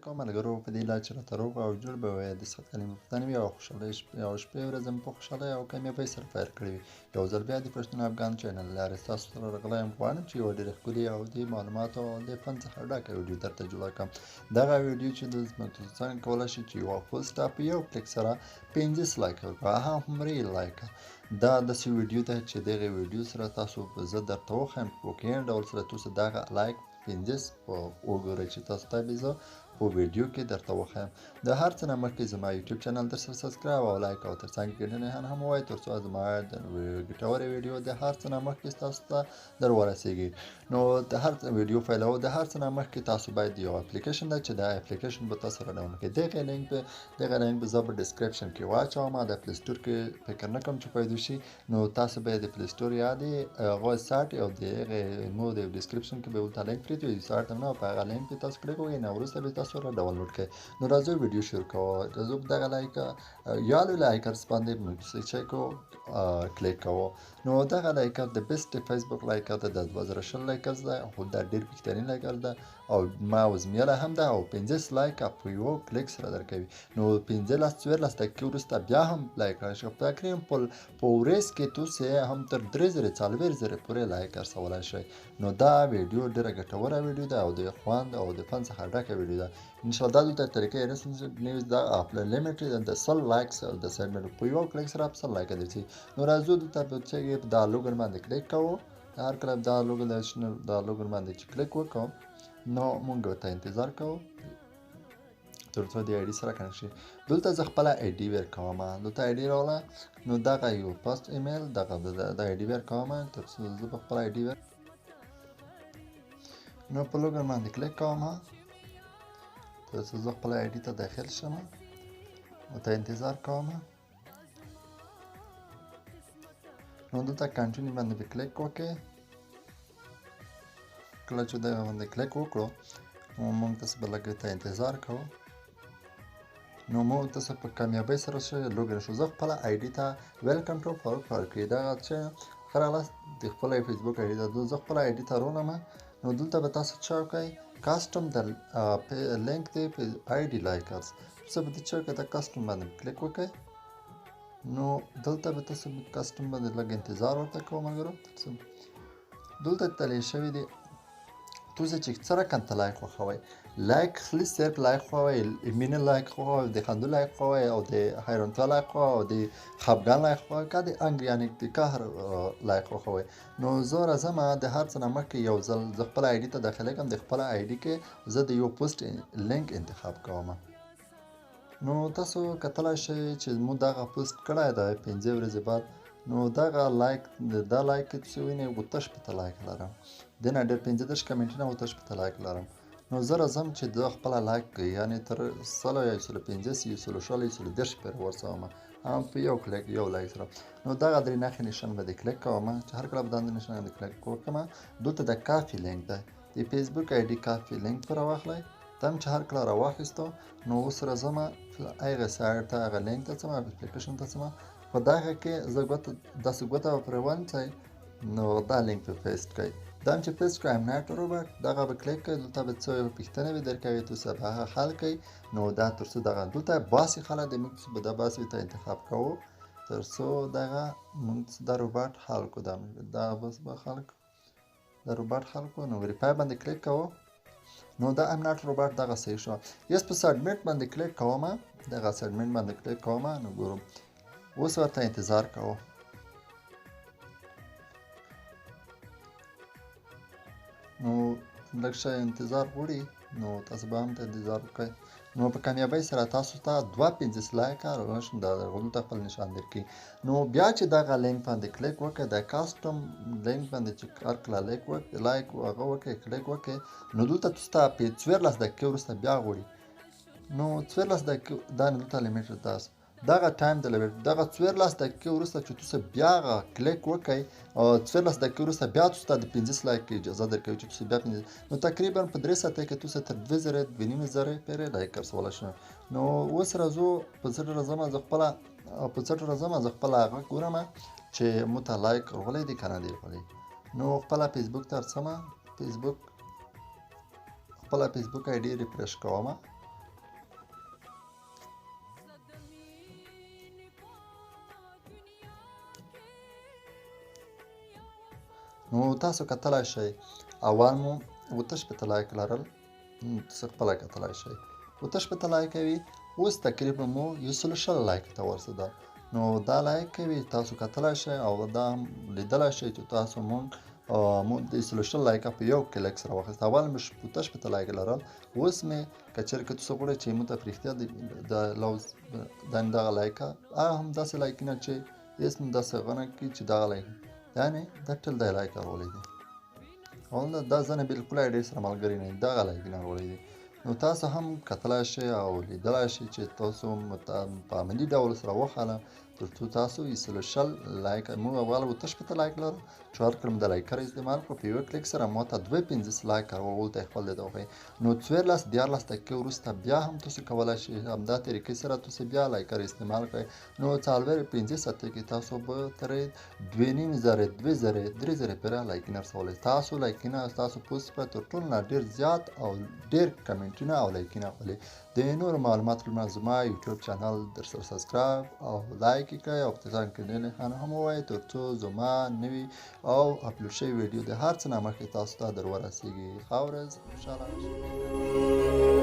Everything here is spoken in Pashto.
کوم ملګرو په دې لار چې راته روغ او جوړ به وي، د صحت کلمې پښتنې وي او خوشحالۍ شپې او شپې ورځې مو په خوشحالۍ او کامیابۍ سره پیل کړې وي. یو ځل بیا د پښتون افغان چینل لارې ستاسو سره راغلی یم. غواړم چې یوه ډېره ښکلې او د معلوماتو او د فن څخه ډکه ویډیو درته جوړه کړم. دغه ویډیو چې د څنګه کولی شئ چې یوه پوسټ په یو کلیک سره 50 لایک ورکړه، هم ریل لایک. دا داسې ویډیو ده چې دغه ویډیو سره تاسو زه درته وښایم په واقعي ډول سره تاسو دغه لایک 50 وګورئ چې تاسو ته به زه په ویډیو کې درته وښایم. د هر څه نه مخکې زما یوټیوب چینل در سره subscribe او لایک او تر څنګ ګټنې هم ووایئ، تر څو زما د ګټورې ویډیو د هر څه نه مخکې تاسو ته در ورسېږي. نو د هر ویډیو فایلو د هر څه نه مخکې تاسو باید یو اپلیکیشن ده چې دا اپلیکیشن به تاسو سره ډاونلوډ کړئ. دغه لینک به زه په description کې واچوم. د Play Store کې فکر نه کوم چې پیدا شي، نو تاسو به د Play Store یا د هغه سایټ او د هغې مو د description کې به ورته لینک پرېږدو. سایټ نه په هغه لینک به تاسو کلیک وکړئ، نو وروسته به تاسو را ډاونلوډ کړئ. نو راځو ویډیو شروع کوو. راځو په دغه لایک یا likers باندې موږ چې کو کلیک کوو. نو دغه liker د best فیسبوک liker ده، د 2020 likers ده، خو دا ډېر بهترین liker ده او ما وزمیاله هم ده او 50 لایک په یو کلیک سره درکوي. نو 15 14 دقیقې وروسته بیا هم لایک راشي. تقریبا په ورځ کې تاسو هم تر 3000 4000 پورې لایک رسولی شئ. نو دا ویډیو ډېره ګټوره ویډیو ده او د خوند او د فن څخه ډکه ویډیو ده. ان شاء الله دلته طریقې رسم نیوز دا خپل لیمیټ د 100 likes د سیګمنټ په یو کلیک سره 100 لایک درځي. نو راځو دلته په چې دا login باندې کلیک کوو. هر کله دا login دا login باندې چې کلیک وکړو، نو مونږ ته انتظار کوو تر څو د ID سره connect شي. دلته زه خپله ID ورکوم. دلته ID راوړه، نو دغه یو پست ایمیل دغه د ID ورکوم تر څو زه په خپله ID ور. نو په login باندې کلیک کوم تر څو زه خپله ID ته داخل شم او ته انتظار کوم. نو دلته continue باندې به کلیک وکړئ. کله چې دغه باندې کلیک وکړو، نو موږ تاسو به لږ ته انتظار کوو. نو موږ تاسو په کامیابۍ سره login شو. زه خپله ID ته welcome to for کې دغه چې ښه راغلاست د خپل فیسبوک ID ته زه خپله ID ته رولم. نو دلته به تاسو څه وکړئ؟ custom د لینک دی په ID likers څه به د څه وکړئ؟ د custom باندې کلیک وکړئ. نو دلته به تاسو custom باندې لږ انتظار ورته کوو ملګرو. دلته تللی شوی دی تاسو چې څه رقم ته لایک خوښوئ. لایک خلی صرف لایک خوښوئ، مینه لایک خوښوئ، د خندو لایک خوښوئ او د حیرانتیا لایک خوښوئ او د خفګان لایک خوښوئ که د انګ یعنی د قهر لایک خوښوئ. نو زه راځم د هر څه نه مخکې یو ځل زه خپله ID ته داخلېږم. د خپله ID کې زه د یو پوسټ لینک انتخاب کوم. نو تاسو کتلی شئ چې مو دغه پوسټ کړی دی 5 ورځې بعد. نو دغه لایک دا لایک چې وینئ 68 لایک لرم، د نه ډېر 35 کمنټونه 68 لایک لرم. نو زه راځم چې زه خپله لایک یعنی تر 100 یا 150 120 130 پورې ورسوم هم په یو کلیک یو لایک سره. نو دغه درې نښې نشان باندې کلیک کوم. چې هر کله به دا نشان باندې کلیک وکړم، دلته د copy لینک دی، د فیسبوک ID copy لینک پر راواخلئ. دم چې هر کله راواخیستو، نو اوس راځم هغه سایټ ته، هغه لینک ته ځم، اپلیکیشن ته ځم. په دغه کې زه ګوته داسې ګوته به پرې ونیسئ، نو دا لینک به paste کړئ. دا چې paste کړئ I'm not robot دغه به کلیک کړئ. دلته به څه پوښتنه وي درکوي، تاسو به هغه حل کړئ. نو دا تر څو دغه دلته باسي خلک د موږ به دا باسي ته انتخاب کوو تر څو دغه موږ دا روبوټ حل کړو. دا بس به حل کړو، دا روبوټ حل کړو. نو verify باندې کلیک کوو. نو دا I'm not robot دغه صحیح شو. یس په submit باندې کلیک کوم، دغه submit باندې کلیک کوم. نو ګورم اوس ورته انتظار کوو. نو لږ شی انتظار غواړي، نو تاسو به هم ته انتظار وکړئ. نو په کامیابۍ سره تاسو ته 52 لایکه روشن دا دلته خپل نشان درکړي. نو بیا چې دغه لینک باندې کلیک وکړئ، د custom لینک باندې چې هر کله لایک وکړئ، لایک هغه وکړئ، کلیک وکړئ، نو دلته تاسو ته په 14 دقیقې وروسته بیا غواړي. نو 14 دقیقې دا دلته limit تاسو دغه time د limit دغه 14 دقیقې وروسته چې تاسو بیا هغه کلیک وکړئ او 14 دقیقې وروسته بیا تاسو ته د 50 لایک اجازه درکوي چې تاسو بیا 50. نو تقریبا په 3 ساعته کې تاسو تر 2000 2500 پورې لایک رسولی شئ. نو اوس راځو په څټ راځم، زه خپله په څټ راځم، زه خپله هغه ګورم چې مو ته لایک راغلی دی که نه دی راغلی. نو خپله فیسبوک ته ورځم، فیسبوک خپله فیسبوک ID refresh کوم. نو تاسو کتلای شئ اول مو 68 لایک لرل، تاسو خپله کتلای شئ 68 لایک وي، اوس تقریبا مو 120 لایک ته ورسېدل. نو دا لایک کوي تاسو کتلای شئ او دا هم لیدلای شئ چې تاسو مونږ د 120 لایکه په یو کلیک سره واخیست. اول مې 68 لایک لرل، اوس مې که چېرې که تاسو غواړئ چې مونږ ته په رښتیا د لوز دغه لایکه هغه هم داسې لایکونه چې هېڅ هم داسې غنه کړي چې دغه لایک یعنې دا ټول دی لایک راغلی دی او دا ځنې بلکل آیډې سره ملګري نه دي، دغه لایکونه راغلي دي. نو تاسو هم کتلای شئ او لیدلای شئ چې تاسو په عملي ډول سره وښاله تر څو تاسو 120 لایک موږ اول 68 لایک لرو چې ورکړم د لایکر استعمال کړو په یو کلیک سره مو ته 52 لایک راوړل ته خپل دی وښایي. نو 14 13 دقیقې وروسته بیا هم تاسو کولی شئ همدا طریقې سره تاسو بیا لایکر استعمال کړئ. نو 4 5 ساعتې کې تاسو به تر 2500 2000 3000 پورې لایکونه رسولی. تاسو لایکونه تاسو پوسټ به تر ټولو نه ډېر زیات او ډېر کمنټونه او لایکونه خپلې. د نورو معلوماتو لپاره زما یوټیوب چینل در سره subscribe او لایک یې کړئ او په ځان کې نښانه هم ووایئ تر څو زما نوي او اپلوډ شوي ویډیو د هر څه نه مخکې تاسو ته در ورسېږي. ښه ورځ، خوشحاله.